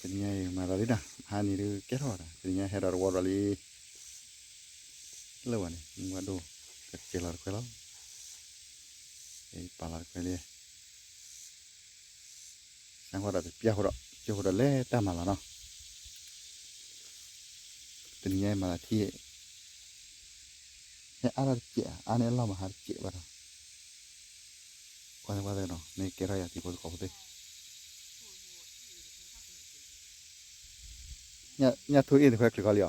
တနံၤညါအံၤမၤသးဒ်န့ၣ် ဟါန့ၣ်ဒုးကဲထီၣ်ဝဲဒၣ် တနံၤညါဟဲဒီးတဝီဒီးလံ လၢဝဲန့ၣ် မုၢ်ဝါဒိၣ် ကစဲးလီၤတခွဲလီၤ ပာ်လီၤတခွဲလံ စၢ်ဃီဒီးတပျၢ်ဃိဒီး ကၠိဃိဒီးလဲၤတၢ်မၤလီၤနီၤ တနံၤညါအံၤမၤသးထံ ဟဲအါထီၣ်တစဲး အါန့ၢ်အလီၢ်မၤဟါတစဲးဘၣ်ဒီး ကွၢ်သ့ကွၢ်သ့နီၤ မ့ၢ်ကဲထီၣ်ယၤတံၤဖိသကိးဖိသ့ၣ် ညၣ်ထူအ့ၣ်တခွဲချုးခီလံအီၤ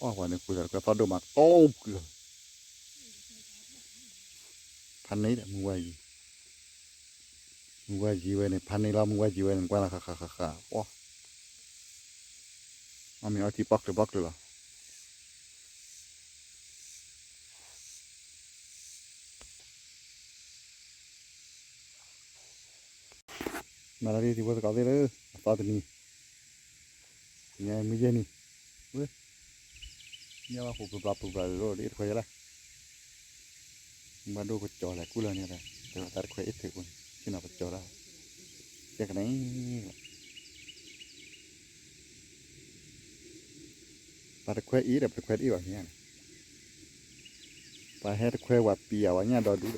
အီၣ်ပှၤန့ၣ်ကွံာ်လီၤတခွဲသီၣ်ဒိၣ်မး ကိးကွံာ်လီၤ ဖးန့ၢ်ဒီးမုၢ်ဝါယံၤ မုၢ်ဝါယံၤဝဲန့ၣ် ဖးန့ၢ်လီၤ မုၢ်ဝါယံၤဝဲန့ၣ် ကွၢ်လီၤဃၣ်ဃၣ်ဃၣ်ဃၣ် ပှၤ အီၣ်မ့ၤအီထံပီၣ်ချုးပီၣ်ချုးလီၤ မၤလီၤဒ်တံၤဖိသကိးသ့ၣ်လၢ အသီတနံၤ ညါမုၢ်ယဲၢ်နံၤ ဝဲ ညါဝဲပူၤပူၤဘျီပူၤဘျီလီၤ ဒ်တခွဲယဲလၢ ဘၣ်ဒိၣ်ကကၠီၤလဲၤကူၣ်လၢန့ၣ်ဒီး တဲဝဲတၢ်တခွဲအ့ၣ်ထုးပူၤန့ၣ် ဆ့ၣ်နီၤပကၠီၤတၢ် ကဲကန့ၣ်လီၤ ပှၤတခွဲအ့ၣ်ဒီး ပတခွဲတအ့ၣ်ဘၣ်မ့ၢ်ဧါန့ၣ် ပှၤဟဲတခွဲဝဲပံၤယၤဝဲညၣ်ဒီဒူၣ်ဒီး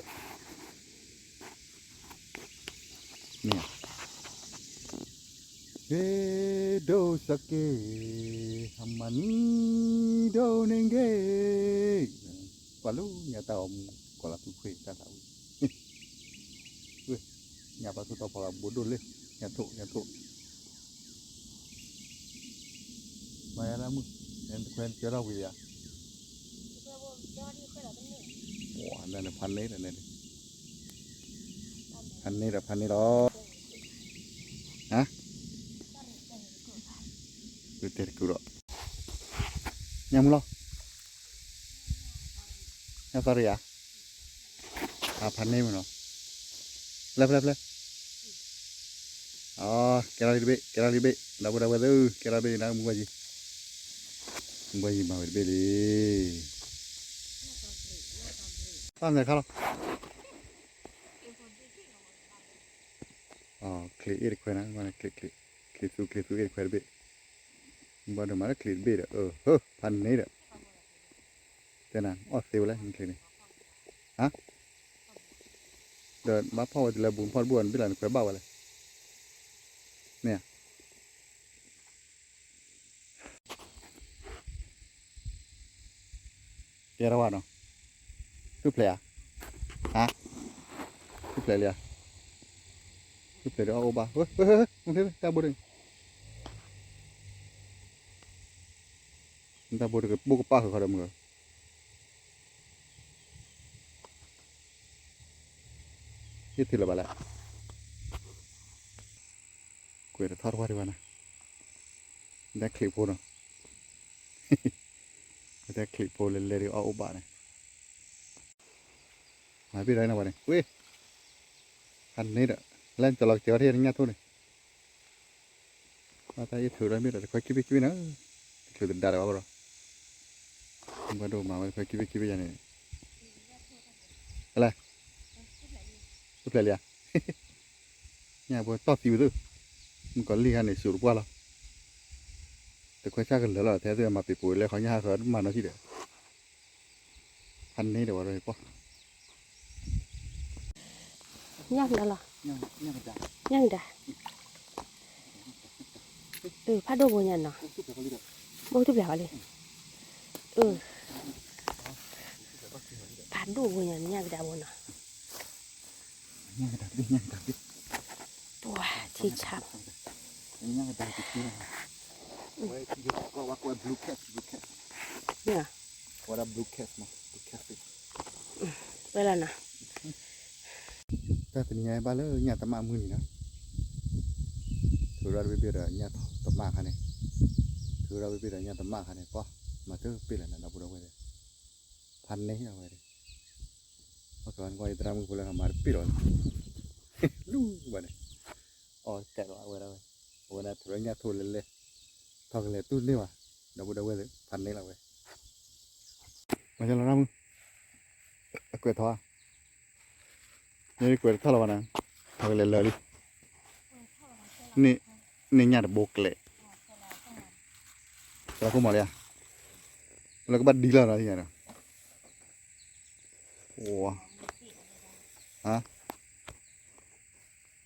မ့ၢ်ဧါ ဟ့ၣ်ဒိၣ်စက့ ဟမၤနံၤဒိၣ်န့ၣ်ဂ့ၤ ကွၢ်လၢညါတၢ်အီၣ်မူ ကီၢ်လၢဖုခွ့တၢ်သးဝံၣ် ဝ့ၢ် ညၣ်ပၢ်သူၣ်တီဖီလာ်ဘိဒိၣ်လၢ ညၣ်ထိၣ် ညၣ်ထိၣ် မၤယါလၢမုၢ် နတခွဲနကၢထီၣ်ဝံၤယါ နဖးန့ၢ်ဒီးန့ၣ် ဖးန့ၢ်ဒီးဖးန့ၢ်လီၤ ဟါ တဲတကုာ်ဒီး ညၣ်မုၢ်လီၤ ညၣ်သီရံဧါ အဖးန့ၢ်မ့ၢ်နီၤ ဖျဲၣ်ဖျဲၣ်ဖျဲၣ် အကဲထီၣ်လံတဘ့ၣ် ကဲထီၣ်လံတဘ့ၣ် ဒီပုၢ်ဒီဝဲၢ်သ့ၣ် ကဲထီၣ်တဘ့ၣ်လံနၤ မုၢ်ဝါယံၤ မုၢ်ဝါယံၤမၤဝဲတဘ့ၣ်လံ သၣ်နဲၣ်ခါလီၤ ချံးအ့ၣ်တခွဲနၤ ချံး ချံးသူ ချံးသူအ့ၣ်တခွဲတဘ့ၣ် ဘၣ်ဒိၣ်မးလၢချံးတဘ့ၣ်ဒီး အၢ ဟၢ ဖးန့ၢ်ဒီး တဲနၤ အီၣ်သ့ဝဲလဲၣ် ချံးန့ၣ် ဟါ ဒီးဘၣ်ဖီၣ်ဝဲတုၤလၢဘူးဖီၣ်တဘိၣ်နဘ့ၣ်လီၤနခွဲဘၣ်ဝဲလဲၣ် မ့ၢ်ဧါ တဲထီၣ်ဝဲနီၤ သူၣ်ဖျဲးဧါ ဟါ သူၣ်ဖျဲးလံဧါ သူၣ်ဖျဲးဒီးအီၣ်အိၣ်ဘၣ် ဟဲ ဟဲ ဟဲ တၢ်ဘိတဂ့ၤ တၢ်ဘိတဂ့ၤ ဘိၣ်ကပၣ်ဃုာ်ခီဒီးမုၢ် ဟ့ၣ်သုလၢၤဘၣ်လဲၣ် ကွဲးတထီၣ်တဝါဒံးဘၣ်နၤ တၢ်ချံးဖိနီၤ တၢ်ချံးဖိလဲၤလဲၤဒုးအီၣ်အိၣ်ဘၣ်န့ၣ် မၤဘ့ၣ်ဒီးနဝဲန့ၣ် ဝ့ၢ် ဖးန့ၢ်ဒီး လၢကၠီလီၤကစၢၤဝဲထဲညၣ်ထိၣ်န့ၣ် ဘၣ်တၢ်အ့ၣ်ထုးဒီးမ့ၢ်ဒီးတခွဲကံဘ့ၣ်ကံဘ့ၣ်နၤ တချုးတဒါဒီးဘၣ်ဘၣ်ဒီး ဘၣ်ဒိၣ်မၤဝဲတခွဲကံဘ့ၣ်ကံဘ့ၣ်ယၤန့ၣ် အလဲၣ် သူၣ်ဖျဲးလံဧါ ညၣ်ဖိတီၢ်သံဝဲသု မုၣ်ကီၤလံၢ်ခါန့ၣ် စူးတပှၢ်လီၤ တခွဲဆၣ်ကလၢာ်လီၤ ထဲသုမၤပံာ်ပူၤလဲၤခီညၣ်ဟးဃၢၤမၤနီၢ်ထံၣ်ဒီး ဖးန့ၢ်ဒီးဝဲဒီးပှၢ် ညၣ်ကဒါလီၤ ညၣ်ကဒါ အၢ ဖးဒိၣ်ဘိညါနီၤ ဘိၣ်သူၣ်ဖျဲးဃီလံ အၢ ဖးဒိၣ်ဘိညါ ညၣ်ကဒါဘိနီၤ ညၣ်ကဒါတဘ့ၣ် ညၣ်ကဒါတဘ့ၣ် ပှၤထံဆါ ညၣ်ကဒါတဘ့ၣ် ဝဲ blue cat blue cat ဝဲဒၣ် blue cat မး blue cat fish ဝဲလီၤနီၤ တၢ်တနံၤညါဘၣ်လၢညၣ်တမၣ်မုၢ်နံၤနီၤ ထုးထီၣ်တဘ့ၣ်ဘ့ၣ်ဒီးညၣ်တမၣ်ခါန့ၣ် ထုးထီၣ်တဘ့ၣ်ဘ့ၣ်ဒီးညၣ်တမၣ်ခါန့ၣ် ပှၤ မၤတဘ့ၣ်လၢၤနၤ ဒီပုၢ်ဒီဝဲၢ်သ့ၣ် ဖးန့ၢ်အဝဲန့ၣ် ပှၤကလီၤနကွၢ်ယသရၣ်မုၣ်ဖိလၢမၤတဘ့ၣ်လီၤ လူၤဘၣ်န့ၣ် အီၣ်ကဲးလီၤအဝဲဒၣ်ဝဲ အဝဲဒၣ်ထုးထီၣ်ညၣ်ထိၣ်လဲၤလဲၤ ထီၣ်ကလဲၤတူၢ်န့ၢ်ဘၣ် ဒီပုၢ်ဒီဝဲၢ်သ့ၣ် ဖးန့ၢ်လီၤဝဲ မၤသရၣ်မုၣ် အကွဲးထီၣ်ဧါ မ့ၢ်ကွဲးတထီၣ်လီၤဘၣ်နၤ ထီၣ်ကလဲၤလၢာ်လံ, န့ၢ်ညၣ်တဘိကျဲး, ကလီၤခိၣ်မီၤလံဧါ, လၢကဘၣ်ဒံလီၤနီၤ သ့ၣ်ညါဒီး, အိ, ဟါ,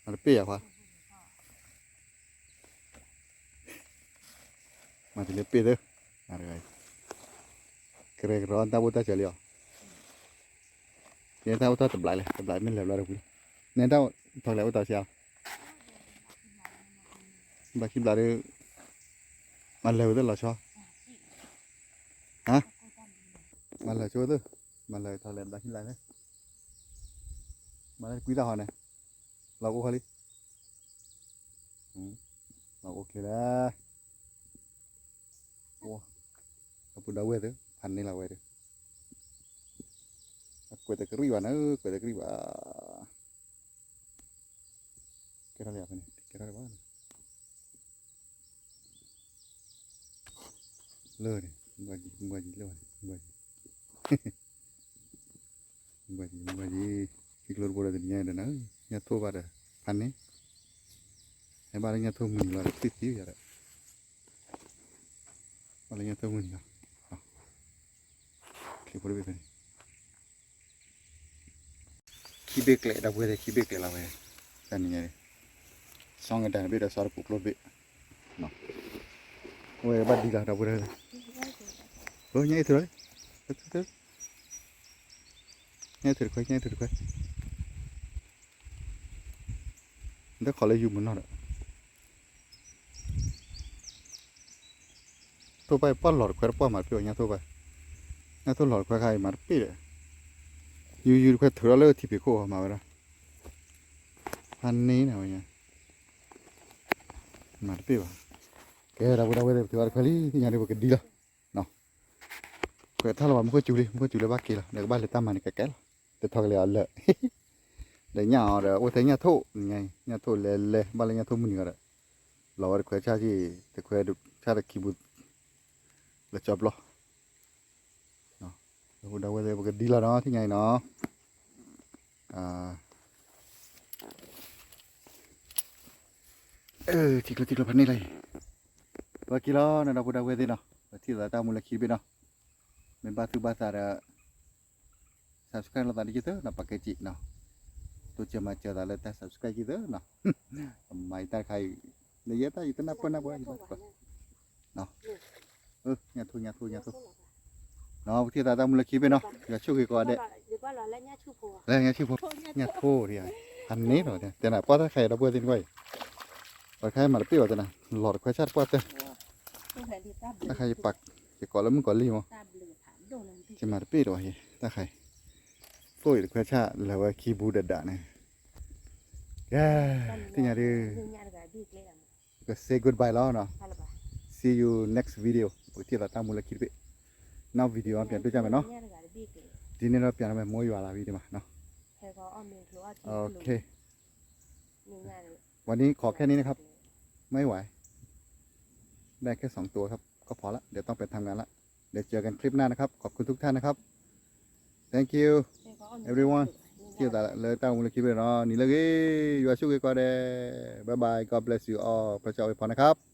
အတပ့ၢ်ယၤခွါ မၤတလၢပ့ၢ်သၢ, ကရဲကရီတၢ်အိၣ်တၢ်စၢၤလံအီၤ, ကဲတၢ်အိၣ်တၢ်တဘျီလဲၣ် တဘျီမ့ၢ်လဲၤဘျီတပူၤလံ, နဲတၢ်ထီၣ်ကလဲၤအိၣ်တၢ်ဆံးအီၤ, ဘျီခံဘျီဒီး, မၤလၢာ်ဝဲသ့ၣ်လီၤဆီ, ဟါ, မၤလၢာ်ဆိသ့ၣ်, မၤလၢာ်ထီၣ်လဲၤဘျီခံဘျီန့ၣ်, မၤလၢာ်တကွံတၢ်ဟီန့ၣ်, လီၤအိၣ်ခီလံ လီၤအိၣ်ချ့လၢ, ဒီပုၢ်ဒီဝဲၢ်သ့ၣ် ဖးန့ၢ်လီၤဝဲဒီး, အကွဲးတကရံၣ်ဘၣ်နၤ ကွဲးတကရံၣ်ဘၣ်, ကဲထီၣ်လံဖဲန့ၣ် ကဲထီၣ်လံဘၣ်, လၢန့ၣ် ဘၣ်ကံ ဘၣ်ကံလၢန့ၣ် ဘၣ်ကံ ဘၣ်ကံ ဘၣ်ကံ, ထံကျိတဘိဒီးတနံၤညါဒီးနၤ, ညၣ်ထိၣ်ဘၣ်ဒီး, ဖးန့ၢ်, ဟဲဘၣ်လၢညၣ်ထိၣ်မုၢ်နံၤလီၤဒီး သံသံယၤဒီး, ဘၣ်လၢညၣ်ထိၣ်မုၢ်နံၤလီၤ, ချ့ဖိတဘ့ၣ်ဖဲန့ၣ် ခံဘ့ၣ်ကျဲး ဒီပုၢ်ဝဲၢ်သ့ၣ် ခံဘ့ၣ်ကျဲးလီၤဝဲ, တနံၤညါ, စီၤကတၢၢ်တဘ့ၣ်ဒီးစီၤတပူၤကျိတဘ့ၣ်, အဝဲဘၣ်ဒံလီၤ ဒီပုၢ်ဝဲၢ်သ့ၣ်, ညၣ်အ့ၣ်ထုးလီၤ, ညၣ်အ့ၣ်ထုးတခွဲ ညၣ်အ့ၣ်ထုးတခွဲ, ဒီးခီလၢယူၤမုၢ်နီၢ်ဒီး ထိၣ်ဘၣ်ပှၢ်လီၤတခွဲတပှၢ်မၤတပ့ၢ်အီၤ ညၣ်ထိၣ်ဘၣ်, ညၣ်ထိၣ်လီၤတခွဲခါအံၤမၤတပ့ၢ်ဒီး, ယူၤယူၤတခွဲထုးထီၣ်လၢထံဖံးခိၣ်အီၤမၤဝဲဒၣ်, ဖးန့ၢ်န့ၣ်ဝဲညါ, မၤတပ့ၢ်ဘၣ်, ကဲဒီပုၢ်ဒီဝဲၢ်သ့ၣ် ပထုးဘၣ်တခွဲလံ သ့ၣ်ညါဒ်ပကဒံလီၤ, ကွဲးထါလီၤဘၣ်မူခိၣ်စူၤလံ မူခိၣ်စူၤလၢဘၣ်က့ၤလီၤ ဒီးကဘၣ်လဲၤတၢ်မၤန့ၣ်ကဲကဲလီၤ, တထီၣ်ကလဲၤအီၤလၢာ် ဒီးညၣ်အီၤဒီး အိၣ်ထဲညၣ်ထိၣ်ညါအံၤ ညၣ်ထိၣ်လဲၤလဲၤ ဘၣ်လၢညၣ်ထိၣ်မုၢ်နံၤအီၤဒီး လီၤဝဲတခွဲဆၣ်က့ၤ တခွဲဆၣ်တခံပူၤ လၢကၠီဘျီ, ဒီပုၢ်ဒီဝဲၢ်သ့ၣ် ပကဒံလီၤနီၤ ထံၣ်ညါအံၤနီၤ, ထံကျိထံကျိဖးန့ၢ်လီၤအံၤ, ပက့ၤလီၤနီၤ ဒီပုၢ်ဒီဝဲၢ်သ့ၣ်နီၤ ပထံၣ်လိာ်သးတၢ်မူလၢခံတဘ့ၣ်နီၤ, မ့ၢ်ဘၣ်သူၣ်ဘၣ်သးဒီး subscribe လိာ်သးဒ်က့ၤသၢနီၤ ပာ်ကဲက့ၤနီၤ, တိစၢၤမၤစၢၤသးလၢတၢ် subscribe က့ၤသၢနီၤ, မၤအံၤတၢ်တခါအံၤ လၢယဲတၢ်ယတနၢ်ပၢၢ်နၢ်ပၢၢ် ညၣ်ထိၣ်ညၣ်ထိၣ်ညၣ်ထိၣ်, ပထံၣ်လိာ်သးတၢ်မူလၢခံတဘ့ၣ်နီၤ ယွၤဆိၣ်ဂ့ၤကိးဂၤဒဲး, လၢညၣ်ဆူၣ်ဖိ, ညၣ်ထိၣ်ဒံး, ဖးန့ၢ်လီၤ တဲနၤပှၢ်တၢ်တခါအံၤ ဒီပုၢ်ဝဲၢ်သ့ၣ်နကွၢ်အံၤ, ပှၤတခါအံၤမၤတပ့ၢ်ဘၣ်တဲနၤ လီၤတခွဲဆၣ်တပှၢ်တၢၢ်, တၢ်တခါအံၤပာ် ယကိးလၢမုၣ်ကီၤလံၢ်မး, ယမၤတပ့ၢ်ဒီးဝဲ တၢ်တခါအံၤ, သိၣ်အံၤတခွဲဆၣ်လၢာ်ဝဲခံပူၤဒၣ်ဒၣ်န့ၣ်, ကဲ, သ့ၣ်ညါဒ် ပက say goodbye လီၤနီၤ, see you next video ပကထံၣ်လိာ်သးတၢ်မူလၢခံတဘ့ၣ်, နောက် video ပြန်တွေ့ကြမယ်နော်, ဒီနေ့တော့ပြန်တော့မယ် မိုးရွာလာပြီဒီမှာနော်, okay, วันนี้ขอแค่นี้นะครับ, ไม่ไหว, ได้แค่สองตัวครับ ก็พอละ เดี๋ยวต้องไปทำงานละ, เดี๋ยวเจอกันคลิปหน้านะครับ ขอบคุณทุกท่านนะครับ, thank you everyone, ထံၣ်လိာ်သးလၢတၢ်မူလၢခံတဘ့ၣ်နီၤ, နံၤလၢအဂ့ၤ, ယွၤဆိၣ်ဂ့ၤကိးဂၤဒဲး, bye bye, God bless you all, พระเจ้าอวยพรนะครับ.